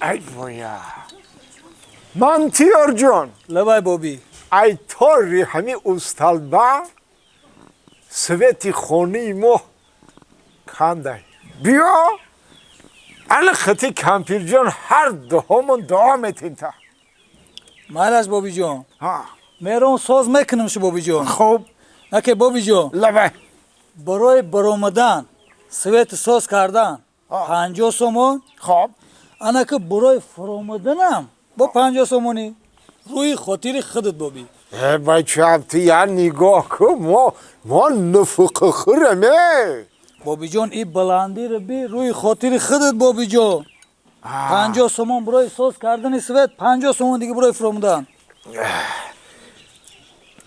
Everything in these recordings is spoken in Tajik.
Ай боя. Мантиёрҷон. Лабай, боби. Ай тори ҳами усталба свети хонаи мо кандай. Биё ана хати кампирҷон ҳар дуҳомон дуо метем та. Майлаш, бобиҷон. Мерон, соз мекунам шу, бобиҷон. Хуб. Наке, бобиҷон. Лабай. Барои баромадан, свети соз кардан 50 сомон. Хоб. Анаки барои фуромаданам бо 50 сомонӣ, рӯи хотири худат, боби. Э, бачам, ту я нигоҳ кун, мо нуфуқихӯрем, э. Бобиҷон, и баландиро би, рӯи хотири худат, бобиҷон. 50 сомон барои соз кардани свет, 50 сомон дига барои фуромадан.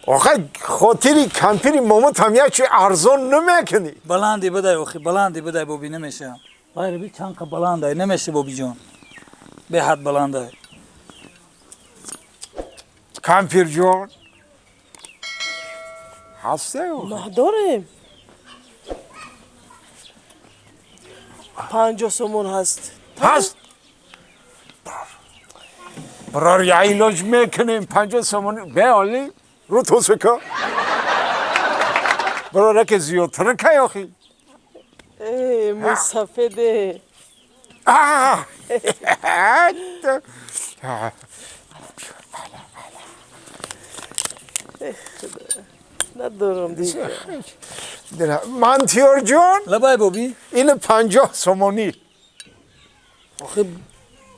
Охе, хотири кампири момутам як чи арзон намекунӣ? Баланди бидай, охи, баланди бидай, боби, намеша. Байра би, чанд қа баландай, намеша, бобиҷон, беҳад баландай. Кампирҷон ҳасте? Ма дорем, 50 сомон ҳаст. Ҳаст, барор, я илоҷ мекунем, 50 сомонӣ беоли рӯ тосика, барор, яке зиёдтара кай охи. Э, мусафеде. А! Надорам дига. Мантиёрҷон. Лабай, боби. Ин 50 сомонӣ. Охи.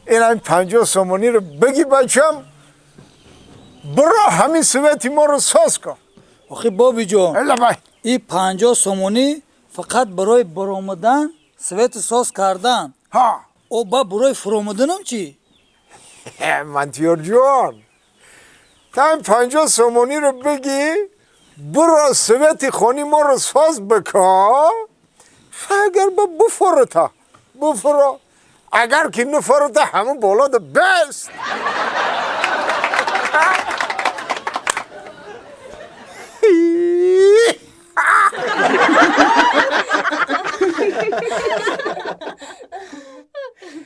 Ин 50 сомониро бигӣ, бачам, биро ҳамин свети моро соз кун. Охи, бобиҷон. Лабай. И 50 сомонӣ фақат барои баромадан, свети соз кардан. Ҳа. О ба барои фуромаданам чӣ? Мантиёрҷон, та ин 50 сомониро бигӣ, биро свети хони моро соз бикун. Агар ба буфурута, буфуро, агар ки нуфурута, ҳамун болода бест.